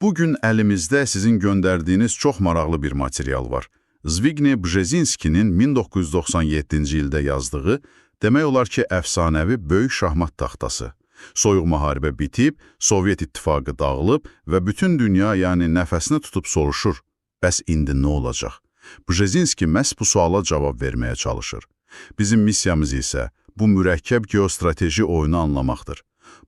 Bugün əlimizdə sizin göndərdiyiniz çox maraqlı bir material var. Zbigniew Brzezinskinin 1997-ci ildə yazdığı, demək olar ki, əfsanəvi böyük şahmat taxtası. Soyuq müharibə bitib, Sovet İttifaqı dağılıb və bütün dünya, yəni nəfəsini tutub soruşur. Bəs indi nə olacaq? Brzezinski məhz bu suala cavab verməyə çalışır. Bizim missiyamız isə bu mürəkkəb geostrateji oyunu anlamaqdır.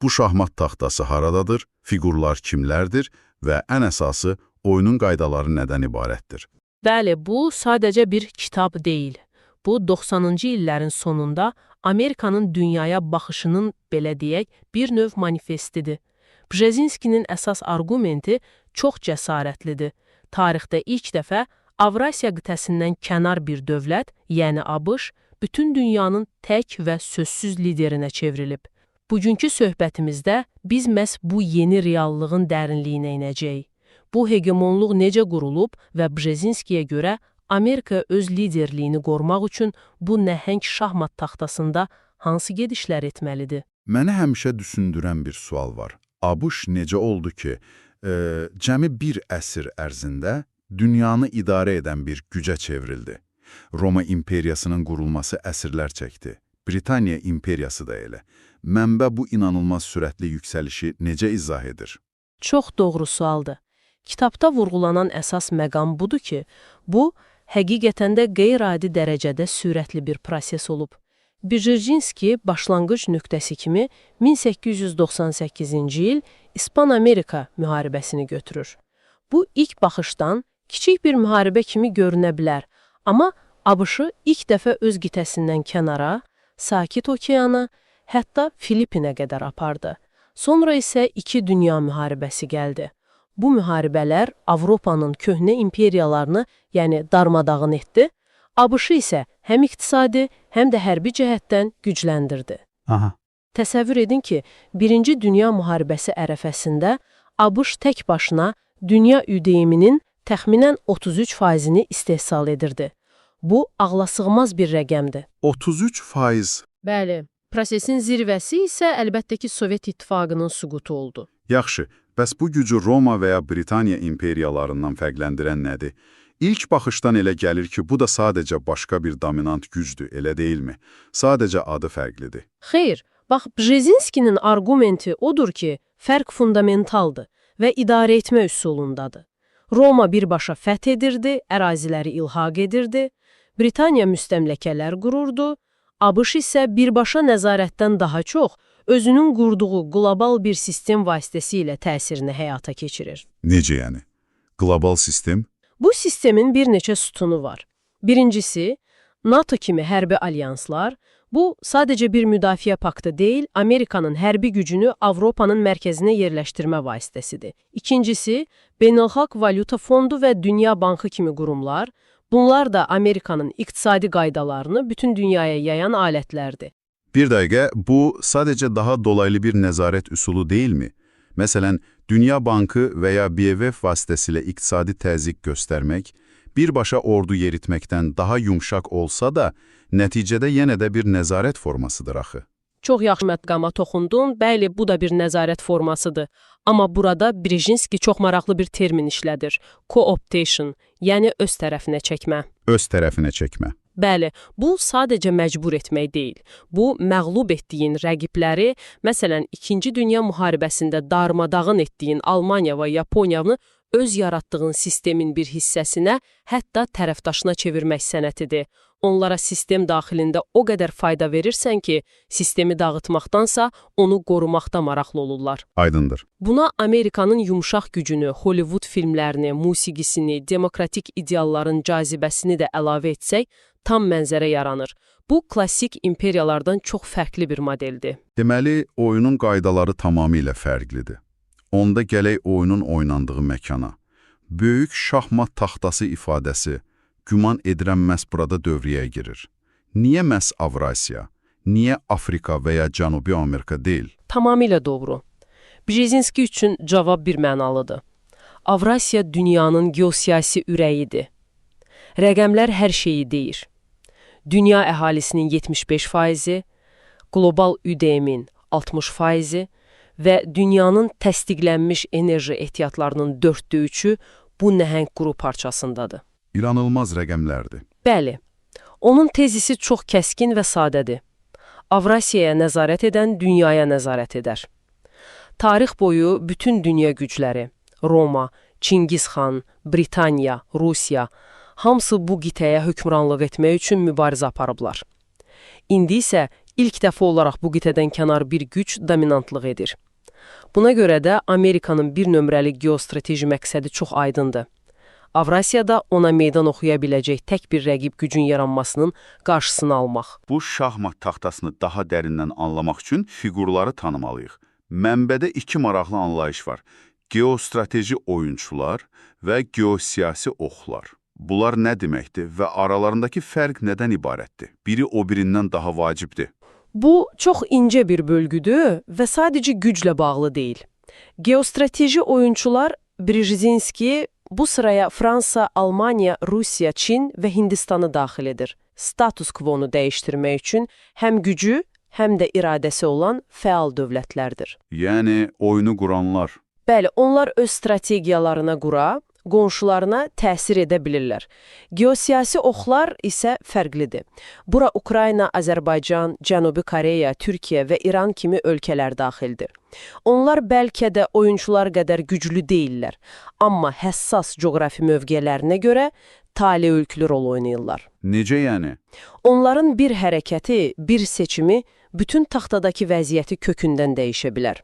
Bu şahmat taxtası haradadır, fiqurlar kimlərdir və ən əsası oyunun qaydaları nədən ibarətdir? Bəli, bu sadəcə bir kitab deyil. Bu 90-cı illərin sonunda Amerikanın dünyaya baxışının, belə deyək, bir növ manifestidir. Brzezinskinin əsas arqumenti çox cəsarətlidir. Tarixdə ilk dəfə Avrasiya qitəsindən kənar bir dövlət, yəni ABŞ, bütün dünyanın tək və sözsüz liderinə çevrilib. Bugünkü söhbətimizdə biz məhz bu yeni reallığın dərinliyinə inəcəyik. Bu hegemonluq necə qurulub və Brzezinskiyə görə Amerika öz liderliyini qorumaq üçün bu nəhəng şahmat taxtasında hansı gedişlər etməlidir? Məni həmişə düşündürən bir sual var. ABŞ necə oldu ki, cəmi bir əsr ərzində dünyanı idarə edən bir gücə çevrildi? Roma imperiyasının qurulması əsrlər çəkdi. Britaniya imperiyası da elə. Mənbə bu inanılmaz sürətli yüksəlişi necə izah edir? Çox doğru sualdır. Kitabda vurğulanan əsas məqam budur ki, bu, həqiqətən də qeyri-adi dərəcədə sürətli bir proses olub. Brzezinski başlanğıc nöqtəsi kimi 1898-ci il İspan-Amerika müharibəsini götürür. Bu ilk baxışdan kiçik bir müharibə kimi görünə bilər, amma ABŞ-ı ilk dəfə öz qitəsindən kənara, Sakit Okeana, hətta Filipinə qədər apardı. Sonra isə iki dünya müharibəsi gəldi. Bu müharibələr Avropanın köhnə imperiyalarını, yəni darmadağın etdi. ABŞ isə həm iqtisadi, həm də hərbi cəhətdən gücləndirdi. Təsəvvür edin ki, Birinci Dünya müharibəsi ərəfəsində ABŞ tək başına dünya ÜDM-inin təxminən 33%-ni istehsal edirdi. Bu, ağlasığmaz bir rəqəmdir. 33 faiz. Bəli. Prosesin zirvəsi isə əlbəttə ki, Sovet İttifaqının süqutu oldu. Yaxşı, bəs bu gücü Roma və ya Britaniya imperiyalarından fərqləndirən nədir? İlk baxışdan elə gəlir ki, bu da sadəcə başqa bir dominant gücdür, elə deyilmi? Sadəcə adı fərqlidir. Xeyr, bax Brzezinskinin arqumenti odur ki, fərq fundamentaldır və idarə etmə üsulundadır. Roma birbaşa fəth edirdi, əraziləri ilhaq edirdi, Britaniya müstəmləkələr qururdu, ABŞ isə birbaşa nəzarətdən daha çox özünün qurduğu qlobal bir sistem vasitəsilə təsirini həyata keçirir. Necə yəni? Qlobal sistem? Bu sistemin bir neçə sütunu var. Birincisi, NATO kimi hərbi alyanslar. Bu, sadəcə bir müdafiə paktı deyil, Amerikanın hərbi gücünü Avropanın mərkəzinə yerləşdirmə vasitəsidir. İkincisi, Beynəlxalq Valyuta Fondu və Dünya Bankı kimi qurumlar. Bunlar da Amerikanın iqtisadi qaydalarını bütün dünyaya yayan alətlərdir. Bir dəqiqə, bu sadəcə daha dolaylı bir nəzarət üsulu deyilmi? Məsələn, Dünya Bankı və ya BMF vasitəsilə iqtisadi təzyiq göstərmək, birbaşa ordu yeritməkdən daha yumşaq olsa da, nəticədə yenə də bir nəzarət formasıdır axı. Çox yaxşı məqama toxundun. Bəli, bu da bir nəzarət formasıdır. Amma burada Brzezinski çox maraqlı bir termin işlədir. Co-optation, yəni öz tərəfinə çəkmə. Öz tərəfinə çəkmə. Bəli, bu sadəcə məcbur etmək deyil. Bu, məğlub etdiyin rəqibləri, məsələn, İkinci Dünya müharibəsində darmadağın etdiyin Almaniya və Yaponiyanı öz yaratdığın sistemin bir hissəsinə, hətta tərəfdaşına çevirmək sənətidir. Onlara sistem daxilində o qədər fayda verirsən ki, sistemi dağıtmaqdansa onu qorumaqda maraqlı olurlar. Aydındır. Buna Amerikanın yumşaq gücünü, Hollywood filmlərini, musiqisini, demokratik idealların cazibəsini də əlavə etsək, tam mənzərə yaranır. Bu, klassik imperiyalardan çox fərqli bir modeldir. Deməli, oyunun qaydaları tamamilə fərqlidir. Onda gələk oyunun oynandığı məkana. Böyük şahmat taxtası ifadəsi, güman edirəm məhz burada dövrəyə girir. Niyə məhz Avrasiya? Niyə Afrika və ya Cənubi Amerika deyil? Tamamilə doğru. Brzezinski üçün cavab bir mənalıdır. Avrasiya dünyanın geosiyasi ürəyidir. Rəqəmlər hər şeyi deyir. Dünya əhalisinin 75%-i, qlobal ÜDM-in 60%-i Və dünyanın təsdiqlənmiş enerji ehtiyatlarının 3/4-ü bu nəhəng quru parçasındadır. İnanılmaz rəqəmlərdir. Bəli. Onun tezisi çox kəskin və sadədir. Avrasiyaya nəzarət edən dünyaya nəzarət edər. Tarix boyu bütün dünya gücləri, Roma, Çingiz xan, Britaniya, Rusiya, hamısı bu qitəyə hökmranlıq etmək üçün mübarizə aparıblar. İndi isə ilk dəfə olaraq bu qitədən kənar bir güc dominantlıq edir. Buna görə də Amerikanın bir nömrəli geostrateji məqsədi çox aydındır. Avrasiyada ona meydan oxuya biləcək tək bir rəqib gücün yaranmasının qarşısını almaq. Bu şahmat taxtasını daha dərindən anlamaq üçün fiqurları tanımalıyıq. Mənbədə iki maraqlı anlayış var. Geostrateji oyunçular və geosiyasi oxlar. Bunlar nə deməkdir və aralarındakı fərq nədən ibarətdir? Biri o birindən daha vacibdir. Bu çox incə bir bölgüdür və sadəcə güclə bağlı deyil. Geostrateji oyunçular Brzezinski bu sıraya Fransa, Almaniya, Rusiya, Çin və Hindistanı daxil edir. Status quo-nu dəyişdirmək üçün həm gücü, həm də iradəsi olan fəal dövlətlərdir. Yəni oyunu quranlar. Bəli, onlar öz strategiyalarına qura, qonşularına təsir edə bilirlər. Geosiyasi oxlar isə fərqlidir. Bura Ukrayna, Azərbaycan, Cənubi Koreya, Türkiyə və İran kimi ölkələr daxildir. Onlar bəlkə də oyunçular qədər güclü deyillər, amma həssas coğrafi mövqelərinə görə taleülkülü rol oynayırlar. Necə yəni? Onların bir hərəkəti, bir seçimi bütün taxtadakı vəziyyəti kökündən dəyişə bilər.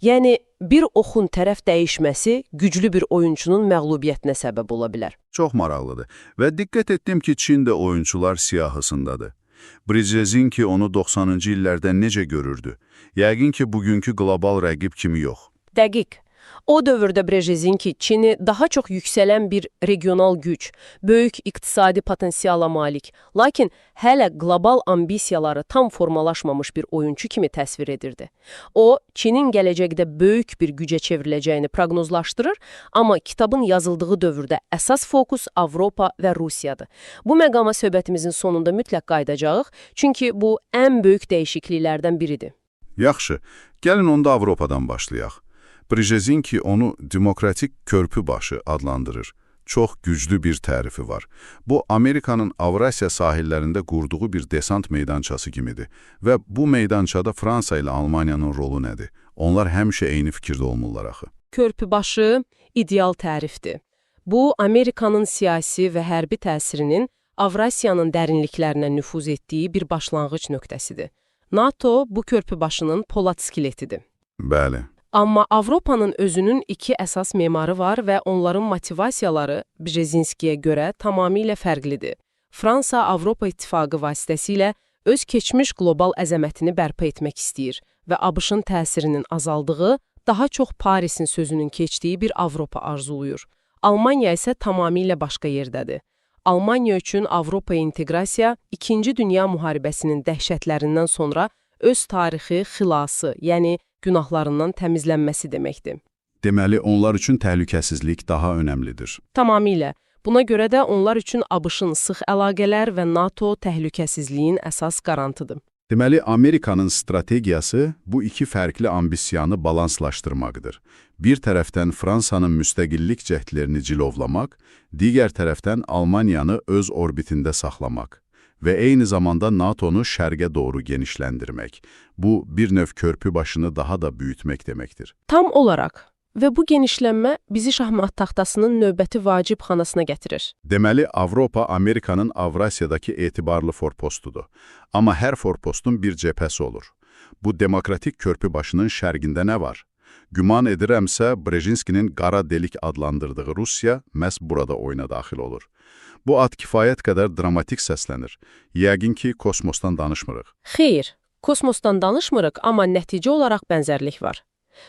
Yəni, bir oxun tərəf dəyişməsi güclü bir oyunçunun məğlubiyyətinə səbəb ola bilər. Çox maraqlıdır. Və diqqət etdim ki, Çin də oyunçular siyahısındadır. Brzezinski onu 90-cı illərdə necə görürdü? Yəqin ki, bugünkü qlobal rəqib kimi yox. Dəqiq. O dövrdə Brzezinski Çini daha çox yüksələn bir regional güc, böyük iqtisadi potensiala malik, lakin hələ qlobal ambisiyaları tam formalaşmamış bir oyunçu kimi təsvir edirdi. O, Çinin gələcəkdə böyük bir gücə çevriləcəyini proqnozlaşdırır, amma kitabın yazıldığı dövrdə əsas fokus Avropa və Rusiyadır. Bu məqama söhbətimizin sonunda mütləq qayıdacağıq, çünki bu ən böyük dəyişikliklərdən biridir. Yaxşı, gəlin onda Avropadan başlayaq. Brzezinski onu demokratik körpü başı adlandırır. Çox güclü bir tərifi var. Bu, Amerikanın Avrasiya sahillərində qurduğu bir desant meydançası kimidir. Və bu meydançada Fransa ilə Almaniyanın rolu nədir? Onlar həmişə eyni fikirdə olmurlar axı. Körpübaşı ideal tərifdir. Bu, Amerikanın siyasi və hərbi təsirinin Avrasiyanın dərinliklərinə nüfuz etdiyi bir başlanğıc nöqtəsidir. NATO bu körpübaşının polad skeletidir. Bəli. Amma Avropanın özünün iki əsas memarı var və onların motivasiyaları Brzezinskiyə görə tamamilə fərqlidir. Fransa Avropa İttifaqı vasitəsilə öz keçmiş qlobal əzəmətini bərpa etmək istəyir və ABŞ-ın təsirinin azaldığı, daha çox Parisin sözünün keçdiyi bir Avropa arzuluyur. Almaniya isə tamamilə başqa yerdədir. Almaniya üçün Avropa inteqrasiya İkinci Dünya müharibəsinin dəhşətlərindən sonra öz tarixi xilası, yəni günahlarından təmizlənməsi deməkdir. Deməli, onlar üçün təhlükəsizlik daha önəmlidir. Tamamilə. Buna görə də onlar üçün ABŞ-ın sıx əlaqələr və NATO təhlükəsizliyin əsas qarantıdır. Deməli, Amerikanın strategiyası bu iki fərqli ambisiyanı balanslaşdırmaqdır. Bir tərəfdən Fransanın müstəqillik cəhdlərini cilovlamaq, digər tərəfdən Almaniyanı öz orbitində saxlamaq və eyni zamanda NATO-nu şərqə doğru genişləndirmək. Bu, bir növ körpü başını daha da böyütmək deməkdir. Tam olaraq. Və bu genişlənmə bizi şahmat taxtasının növbəti vacib xanasına gətirir. Deməli, Avropa Amerikanın Avrasiyadakı etibarlı forpostudur. Amma hər forpostun bir cəbhəsi olur. Bu demokratik körpü başının şərqində nə var? Güman edirəmsə, Brzezinskinin qara delik adlandırdığı Rusiya məhz burada oyuna daxil olur. Bu ad kifayət qədər dramatik səslənir. Yəqin ki, kosmosdan danışmırıq. Xeyr, kosmosdan danışmırıq, amma nəticə olaraq bənzərlik var.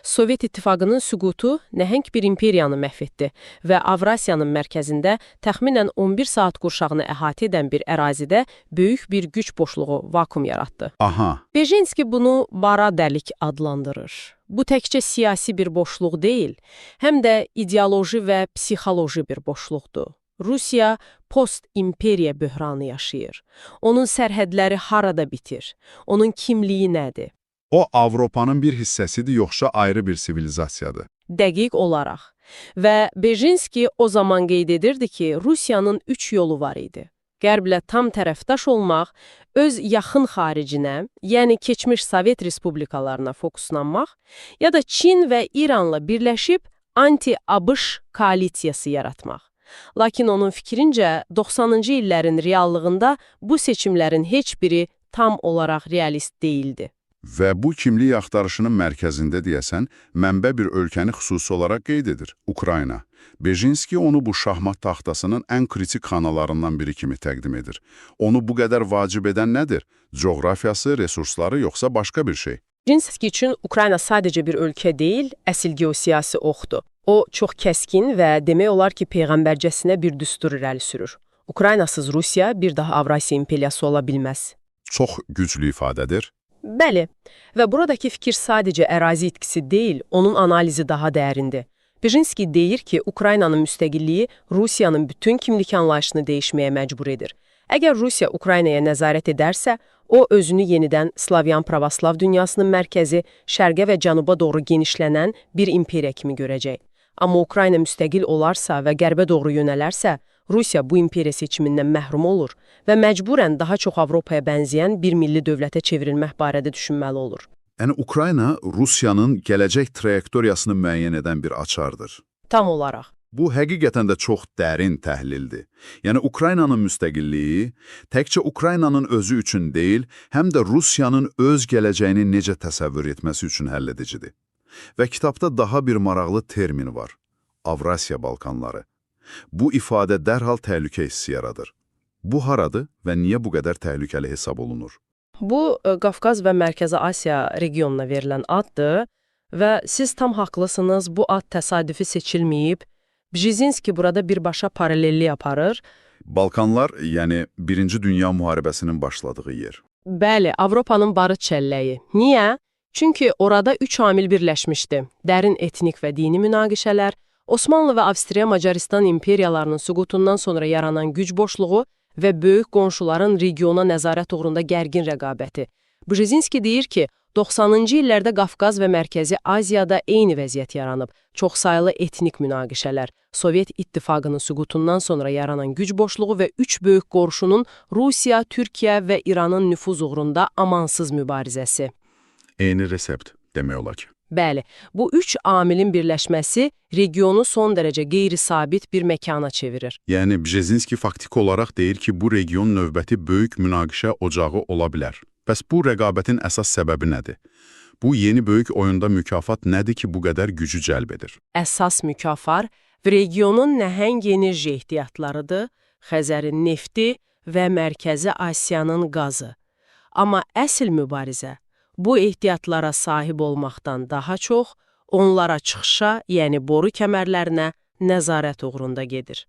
Sovet İttifaqının süqutu nəhəng bir imperiyanı məhv etdi və Avrasiyanın mərkəzində təxminən 11 saat qurşağını əhatə edən bir ərazidə böyük bir güc boşluğu, vakuum yaratdı. Aha, Brzezinski bunu qara dəlik adlandırır. Bu təkcə siyasi bir boşluq deyil, həm də ideoloji və psixoloji bir boşluqdur. Rusiya post-imperiya böhranı yaşayır. Onun sərhədləri harada bitir? Onun kimliyi nədir? O, Avropanın bir hissəsidir, yoxsa ayrı bir sivilizasiyadır? Dəqiq olaraq. Və Brzezinski o zaman qeyd edirdi ki, Rusiyanın üç yolu var idi. Qərblə tam tərəfdaş olmaq, öz yaxın xaricinə, yəni keçmiş Sovet respublikalarına fokuslanmaq, ya da Çin və İranla birləşib anti-ABŞ koalisiyası yaratmaq. Lakin onun fikrincə 90-cı illərin reallığında bu seçimlərin heç biri tam olaraq realist deyildi. Və bu kimlik axtarışının mərkəzində deyəsən, mənbə bir ölkəni xüsusi olaraq qeyd edir, Ukrayna. Brzezinski onu bu şahmat taxtasının ən kritik xanalarından biri kimi təqdim edir. Onu bu qədər vacib edən nədir? Coğrafiyası, resursları yoxsa başqa bir şey? Brzezinski üçün Ukrayna sadəcə bir ölkə deyil, əsl geosiyasi oxdur. O, çox kəskin və demək olar ki, peyğəmbərcəsinə bir düstur irəli sürür. Ukraynasız Rusiya bir daha Avrasiya imperiyası ola bilməz. Çox güclü ifadədir. Bəli, və buradakı fikir sadəcə ərazi itkisi deyil, onun analizi daha dərindir. Brzezinski deyir ki, Ukraynanın müstəqilliyi Rusiyanın bütün kimlik anlayışını dəyişməyə məcbur edir. Əgər Rusiya Ukraynaya nəzarət edərsə, o özünü yenidən Slavyan pravoslav dünyasının mərkəzi, şərqə və cənuba doğru genişlənən bir imperiya kimi görəcək. Amma Ukrayna müstəqil olarsa və qərbə doğru yönələrsə, Rusiya bu imperiya seçimindən məhrum olur və məcburən daha çox Avropaya bənzəyən bir milli dövlətə çevrilmək barədə düşünməli olur. Yəni Ukrayna Rusiyanın gələcək trayektoriyasını müəyyən edən bir açardır. Tam olaraq. Bu həqiqətən də çox dərin təhlildir. Yəni Ukraynanın müstəqilliyi təkcə Ukraynanın özü üçün deyil, həm də Rusiyanın öz gələcəyini necə təsəvvür etməsi üçün həlledicidir. Və kitabda daha bir maraqlı termin var. Avrasiya Balkanları. Bu ifadə dərhal təhlükə hissi yaradır. Bu haradır və niyə bu qədər təhlükəli hesab olunur? Bu, Qafqaz və Mərkəzi Asiya regionuna verilən addır və siz tam haqlısınız, bu ad təsadüfi seçilməyib. Brzezinski burada birbaşa paralellik aparır. Balkanlar, yəni Birinci Dünya Müharibəsinin başladığı yer. Bəli, Avropanın barıt çəlləyi. Niyə? Çünki orada üç amil birləşmişdi. Dərin etnik və dini münaqişələr, Osmanlı və Avstriya-Macaristan imperiyalarının süqutundan sonra yaranan güc boşluğu və böyük qonşuların regiona nəzarət uğrunda gərgin rəqabəti. Brzezinski deyir ki, 90-cı illərdə Qafqaz və Mərkəzi Asiyada eyni vəziyyət yaranıb. Çoxsaylı etnik münaqişələr, Sovet İttifaqının süqutundan sonra yaranan güc boşluğu və üç böyük qonşunun Rusiya, Türkiyə və İranın nüfuz uğrunda amansız mübarizəsi. Eyni resept demək olar ki. Bəli, bu üç amilin birləşməsi regionu son dərəcə qeyri-sabit bir məkana çevirir. Yəni Brzezinski faktiki olaraq deyir ki, bu region növbəti böyük münaqişə ocağı ola bilər. Bəs bu rəqabətin əsas səbəbi nədir? Bu yeni böyük oyunda mükafat nədir ki, bu qədər gücü cəlb edir? Əsas mükafat regionun nəhəng enerji ehtiyatlarıdır, Xəzərin nefti və Mərkəzi Asiyanın qazı. Amma əsl mübarizə bu ehtiyatlara sahib olmaqdan daha çox onlara çıxışa, yəni boru kəmərlərinə nəzarət uğrunda gedir.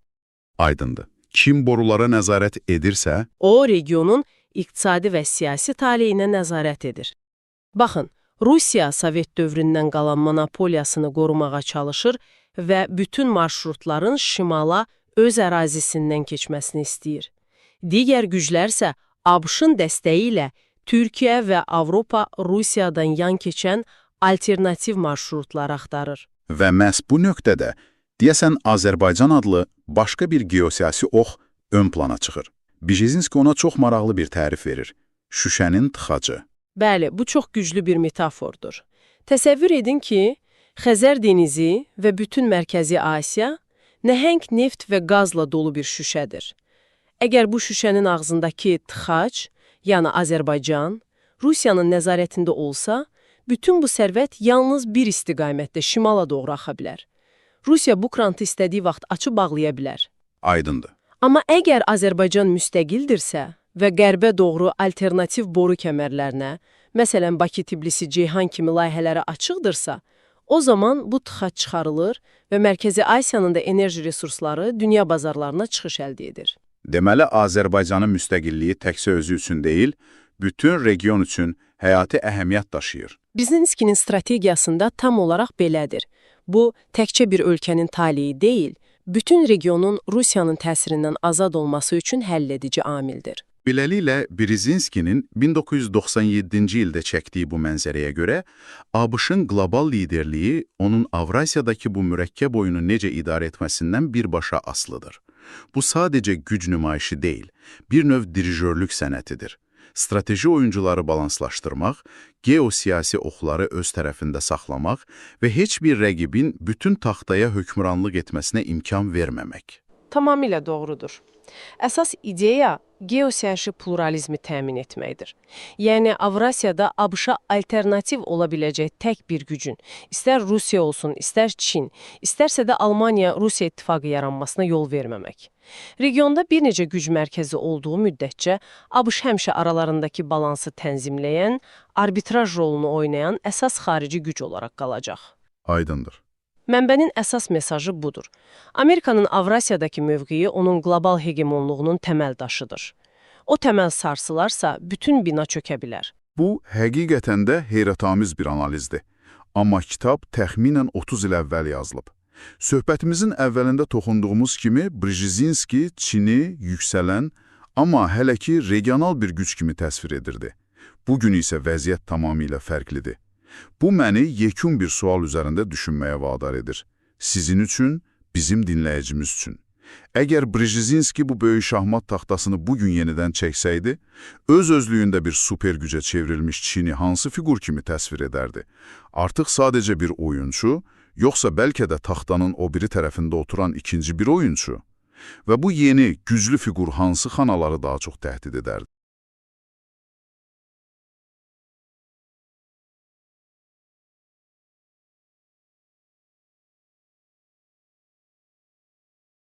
Aydındır. Kim borulara nəzarət edirsə, O, regionun iqtisadi və siyasi taleyinə nəzarət edir. Baxın, Rusiya Sovet dövründən qalan monopoliyasını qorumağa çalışır və bütün marşrutların şimala öz ərazisindən keçməsini istəyir. Digər güclər isə ABŞ-ın dəstəyi ilə Türkiyə və Avropa Rusiyadan yan keçən alternativ marşrutlar axtarır. Və məhz bu nöqtədə, deyəsən Azərbaycan adlı başqa bir geosiyasi ox ön plana çıxır. Brzezinski ona çox maraqlı bir tərif verir. Şüşənin tıxacı. Bəli, bu çox güclü bir metafordur. Təsəvvür edin ki, Xəzər dənizi və bütün Mərkəzi Asiya nəhəng neft və qazla dolu bir şüşədir. Əgər bu şüşənin ağzındakı tıxac, yəni Azərbaycan, Rusiyanın nəzarətində olsa, bütün bu sərvət yalnız bir istiqamətdə şimala doğru axa bilər. Rusiya bu krantı istədiyi vaxt açıb bağlaya bilər. Aydındır. Amma əgər Azərbaycan müstəqildirsə və qərbə doğru alternativ boru kəmərlərinə, məsələn Bakı-Tbilisi-Ceyhan kimi layihələrə açıqdırsa, o zaman bu tıxac çıxarılır və Mərkəzi Asiyanın da enerji resursları dünya bazarlarına çıxış əldə edir. Deməli, Azərbaycanın müstəqilliyi təkcə özü üçün deyil, bütün region üçün həyati əhəmiyyət daşıyır. Brzezinskinin strategiyasında tam olaraq belədir. Bu, təkcə bir ölkənin taleyi deyil, bütün regionun Rusiyanın təsirindən azad olması üçün həlledici amildir. Beləliklə, Brzezinskinin 1997-ci ildə çəkdiyi bu mənzərəyə görə ABŞ-ın qlobal liderliyi onun Avrasiyadakı bu mürəkkəb oyunu necə idarə etməsindən birbaşa asılıdır. Bu sadəcə güc nümayişi deyil, bir növ dirijörlük sənətidir. Strateji oyuncuları balanslaşdırmaq, geosiyasi oxları öz tərəfində saxlamaq və heç bir rəqibin bütün taxtaya hökmranlıq etməsinə imkan verməmək. Tamamilə doğrudur. Əsas ideya geosiyasi pluralizmi təmin etməkdir. Yəni Avrasiyada ABŞ-a alternativ ola biləcək tək bir gücün, istər Rusiya olsun, istər Çin, istərsə də Almaniya-Rusiya ittifaqı yaranmasına yol verməmək. Regionda bir neçə güc mərkəzi olduğu müddətcə ABŞ həmişə aralarındakı balansı tənzimləyən, arbitraj rolunu oynayan əsas xarici güc olaraq qalacaq. Aydındır. Mənbənin əsas mesajı budur. Amerikanın Avrasiyadakı mövqeyi onun qlobal hegemonluğunun təməl daşıdır. O təməl sarsılarsa, bütün bina çökə bilər. Bu, həqiqətən də heyrətamiz bir analizdir. Amma kitab təxminən 30 il əvvəl yazılıb. Söhbətimizin əvvəlində toxunduğumuz kimi Brzezinski Çini yüksələn, amma hələ ki regional bir güc kimi təsvir edirdi. Bugün isə vəziyyət tamamilə fərqlidir. Bu məni yekun bir sual üzərində düşünməyə vadar edir. Sizin üçün, bizim dinləyicimiz üçün. Əgər Brzezinski bu böyük şahmat taxtasını bugün yenidən çəksəydi, öz-özlüyündə bir super gücə çevrilmiş Çini hansı fiqur kimi təsvir edərdi? Artıq sadəcə bir oyunçu, yoxsa bəlkə də taxtanın o biri tərəfində oturan ikinci bir oyunçu? Və bu yeni, güclü fiqur hansı xanaları daha çox təhdid edərdi?